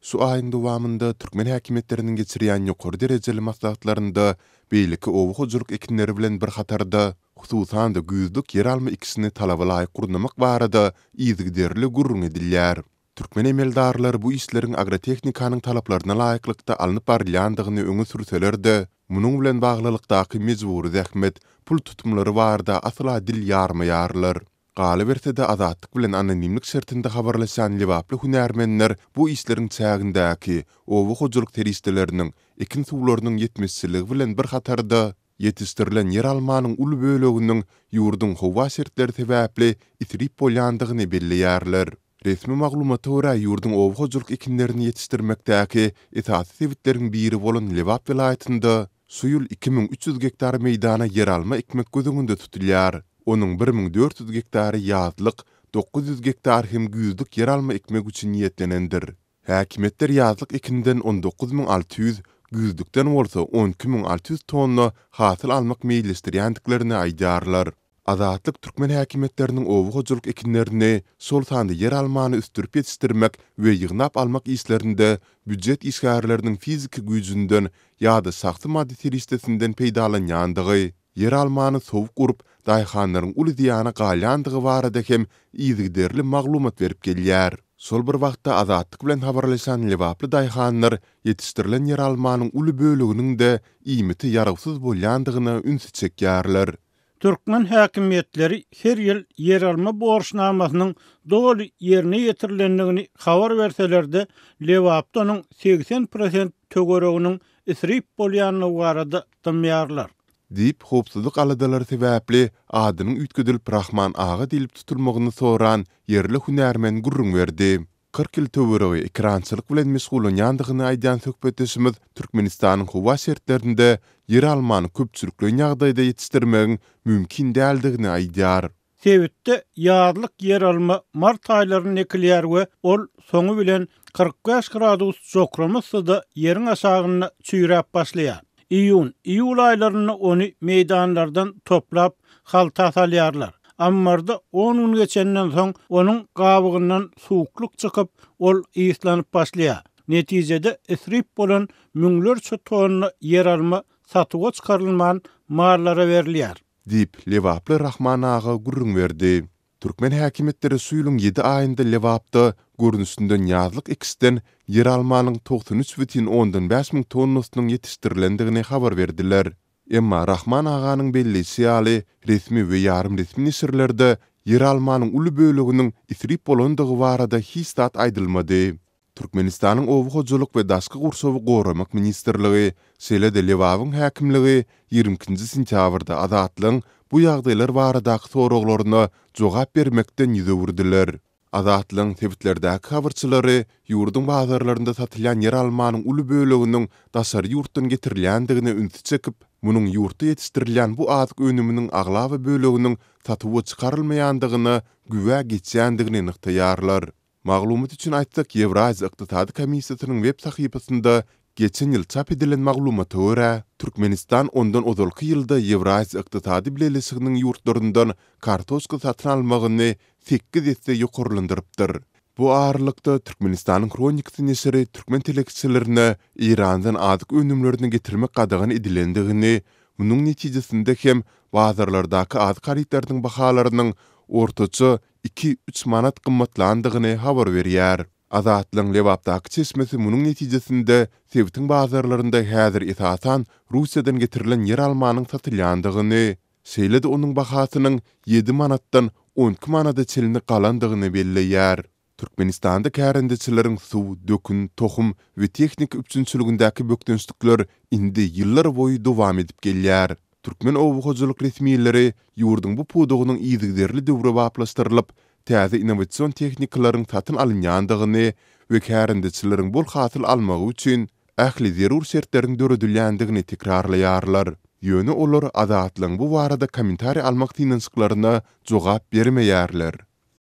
Şu aýyň dowamynda türkmen häkimiýetleriniň geçirýän ýokary derejeli maslahatlarynda beýleki oba hojalyk ekinleri bilen bir hatarda, hususan-da güýzlük ýeralma ekişini talaba laýyk gurnamak barada yzygiderli gürrüň edilýär. Türkmen emeldarlary bu işleriň agrotehnikanyň talaplaryna laýyklykda alnyp barylýandygyny öňe sürseler-de, munuň bilen baglylykdaky mejbury zähmet, pul tutumlary barada asla dil ýarmaýarlar. Galyberse-de, Azatlyk bilen anonimlik şertinde habarlaşan lebaply hünärmenler bu işleriň çägindäki oba hojalyk serişdeleriniň, ekin suwlarynyň ýetmezçiligi bilen bir hatarda, ýetişdirilen ýeralmanyň uly böleginiň ýurduň howa şertleri sebäpli isrip bolýandygyny belleýärler. Resmi maglumata görä, ýurduň oba hojalyk ekinlerini ýetişdirmekdäki esasy sebitleriň biri bolan Lebap welaýatynda şu ýyl 2300 gektar meýdana ýeralma ekmek göz öňünde tutulýar. Onuň 1400 gektary ýazlyk, 900 gektary hem güýzlük ýeralma ekmek üçin niýetlenendir. Häkimiýetler ýazlyk ekinden 19 600, güýzlükden bolsa 12 600 tonna hasyl almak meýilleşdirýändiklerini aýdýarlar. Azatlyk türkmen häkimiýetleriniň oba hojalyk ekinlerini, şol sanda ýeralmany ösdürip ýetişdirmek we ýygnap almak işlerinde býujet işgärleriniň fiziki güýjünden ýa-da şahsy maddy serişdesinden peýdalanýandygy, ýeralmany sowuk urup, daýhanlaryň uly zyýana galýandygy barada hem yzygiderli maglumat berip gelýär. Şol bir wagtda Azatlyk bilen habarlaşan lebaply daýhanlar ýetişdirilen ýeralmanyň uly böleginiň-de iýmite ýarawsyz bolýandygyna ünsi çekýärler. Türkmen häkimiýetleri her ýyl ýeralma borçnamasynyň doly ýerine ýetirilendigini habar berseler-de, Lebapda onuň 80 prosent töwereginiň isrip bolýandygy barada dymýarlar. Diýip, howpsuzlyk aladalary sebäpli adynyň üýtgedilip Rahman aga diýlip tutulmagyny soran ýerli hünärmen gürrüň berdi. 40 ýyl töweregi ekerançylyk bilen meşgullanýandygyny aýdýan söhbetdeşimiz Türkmenistanyň howa şertlerinde ýeralmany köpçülikleýin ýagdaýda ýetişdirmegiň mümkin däldigini aýdýar. Sebitde ýazlyk ýeralma mart aýlarynda ekilýär we ol soňy bilen 45 gradus jokrama yssyda ýeriň aşagynda çüýräp başlaýar. Iýun, iýul aýlarynda ony meýdanlardan toplap, halta salýarlar. Ammarda on gün geçenden soň, onuň gabygyndan suwuklyk çykyp, ol yslanyp başlaýar. Netijede, isrip bolan müňlerçe tonna ýeralma satuwa çykarylman, mallara berilýär. Diýip, lebaply Rahman aga gürrüň berdi. Türkmen häkimiýetleri şu ýylyň ýedi aýynda Lebapda görnüşinden ýazlyk ekişden ýeralmanyň 93,5 müň tonnasynyň ýetişdirilendigini habar berdiler. Emma Rahman aganyň belleýşi ýaly, resmi we ýarym resmi neşirlerde ýeralmanyň uly böleginiň isrip bolandygy barada hiç zat aýdylmady. Türkmenistanyň Oba hojalyk we daşky gurşawy goramak ministrligi, şeýle-de Lebabyň häkimligi 22-nji sentýabrda Azatlygyň bu ýagdaýlar baradaky soraglaryna jogap bermekden ýüz öwürdiler. Azatlygyň sebitlerdäki habarçylary ýurduň bazarlarynda satylýan ýeralmanyň uly böleginiň daşary ýurtdan getirilýändigine ünsi çekip, munuň ýurtda ýetişdirilýän bu azyk önüminiň aglaba böleginiň satuwa çykarylmaýandygyna güwä geçýändigini nygtaýarlar. Maglumat üçin aýtsak, Ýewraziýa ykdysady komissiýasynyň web sahypasynda geçen ýyl çap edilen maglumata görä, Türkmenistan ondan ozalky ýylda Ýewraziýa ykdysady bileleşiginiň ýurtlaryndan kartoşka satyn almagyny sekiz esse ýokarlandyrypdyr. Bu aralykda, Türkmenistanyň Hronikasy neşiri türkmen telekeçilerine Eýrandan azyk önümlerini getirmek gadagan edilendigini, munuň netijesinde hem bazarlardaky azyk harytlarynyň bahalarynyň ortaça iki-üç manat gymmatlandygyny habar berýär. Azatlygyň Lebapdaky çeşmesi munuň netijesinde sebitiň bazarlarynda häzir esasan Russiýadan getirilen ýeralmanyň satylýandygyny, şeýle-de onuň bahasynyň ýedi manatdan 12 manada çenli galandygyny belleýär. Türkmenistanda kärendeçileriň suw, dökün, tohum we tehnika üpjünçiligindäki bökdençlikler indi ýyllar boýy dowam edip gelýär. Türkmen oba hojalyk resmileri ýurduň bu pudagynyň yzygiderli döwrebaplaşdyrylyp, täze innowasion tehnikalaryň satyn alynýandygyny we kärendeçileriň bol hasyl almagy üçin ähli zerur şertleriň döredilýändigini tekrarlaýarlar. Ýöne olar Azatlygyň bu barada kommentariý almak synanyşyklaryna jogap bermeýärler.